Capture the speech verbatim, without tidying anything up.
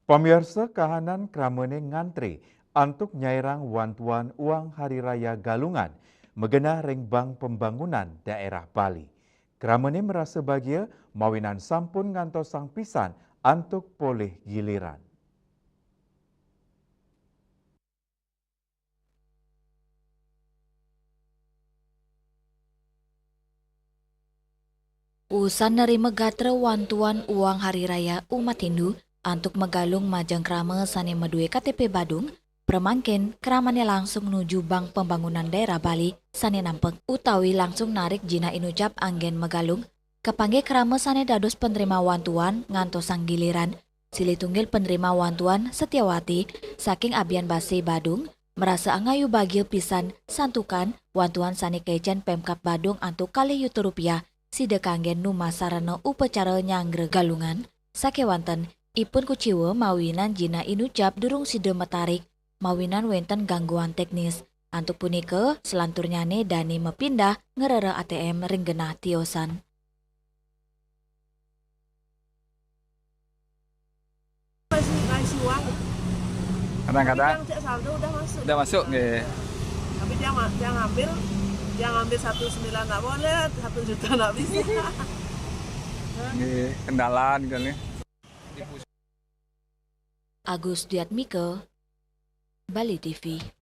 Pamiarsa, kahanan kramane ngantri antuk nyairang wantuan uang Hari Raya Galungan magenah ring Bank Pembangunan Daerah Bali. Kramane marasa bagia mawinan sampun ngantosang pisan antuk polih giliran. Usan nerima gatra wantuan uang Hari Raya umat Hindu antuk magalung majeng krama sane madue K T P Badung, pramangkin kramane langsung nuju Bank Pembangunan Daerah Bali sane nampek utawi langsung narik jinah inucap anggen magalung, kapanggih krama sane dados penerima wantuan ngantosang giliran. Silih tunggil penerima wantuan Setiawati saking Abian Base Badung, marasa angayu bagia pisan santukan wantuan sane kaicen Pemkab Badung antuk kalih yuta rupiah sida kanggen numasarana upacara nyanggra galungan. Sakewanten, ipun kuciwa mawinan jinah inucap durung sida matarik mawinan wenten gangguan teknis. Antuk punika, selanturnyane dane mapindah ngrereh A T M ring genah tiosan. Masih, masih uang. Kadang-kadang. Tapi yang cek saldo udah masuk. Udah masuk, nggih. Tapi dia ma-, dia ngambil, dia ngambil satu sembilan nggak boleh, satu juta nggak bisa. Nggih, kendala gitu nih. Agus Diatmika, Bali T V.